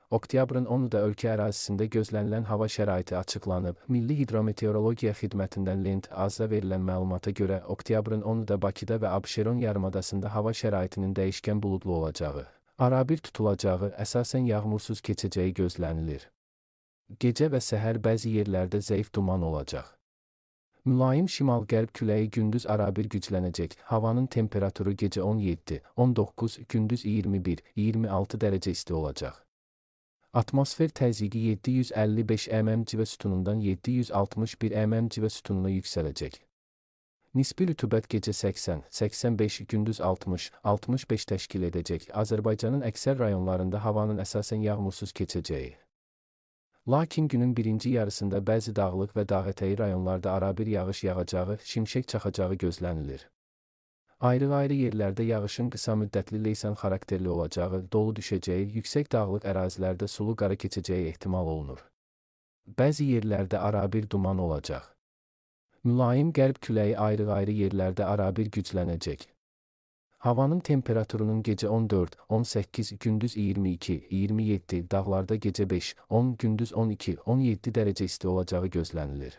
Oktyabrın 10-da ölkə ərazisində gözlənilən hava şəraiti açıqlanıb. Milli Hidrometeorologiya Xidmətindən Lent Az-a verilən məlumata görə, oktyabrın 10-da Bakıda və Abşeron yarımadasında hava şəraitinin dəyişkən buludlu olacağı, arabir tutulacağı, əsasən yağmursuz keçəcəyi gözlənilir. Gecə və səhər bəzi yerlərdə zəif duman olacaq. Mülayim şimal-qərb küləyi gündüz arabir güclənəcək. Havanın temperaturu gecə 17, 19, gündüz 21, 26 dərəcə isti olacaq. Atmosfer təzyiqi 755 mm civə sütunundan 761 mm civə sütununa yüksələcək. Nisbi rütubət gecə 80, 85, gündüz 60, 65 təşkil edəcək. Azərbaycanın əksər rayonlarında havanın əsasən yağmursuz keçəcəyi. Lakin günün birinci yarısında bəzi dağlıq və dağətəyi rayonlarda arabir yağış yağacağı, şimşək çaxacağı gözlənilir. Ayrı-ayrı yerlərdə yağışın qısa müddətli leysan xarakterli olacağı, dolu düşəcəyi, yüksək dağlıq ərazilərdə sulu qara keçəcəyi ehtimal olunur. Bəzi yerlərdə arabir duman olacaq. Mülayim qərb küləyi ayrı-ayrı yerlərdə arabir güclənəcək. Havanın temperaturunun gecə 14, 18, gündüz 22, 27, dağlarda gecə 5, 10, gündüz 12, 17 dərəcə isti olacağı gözlənilir.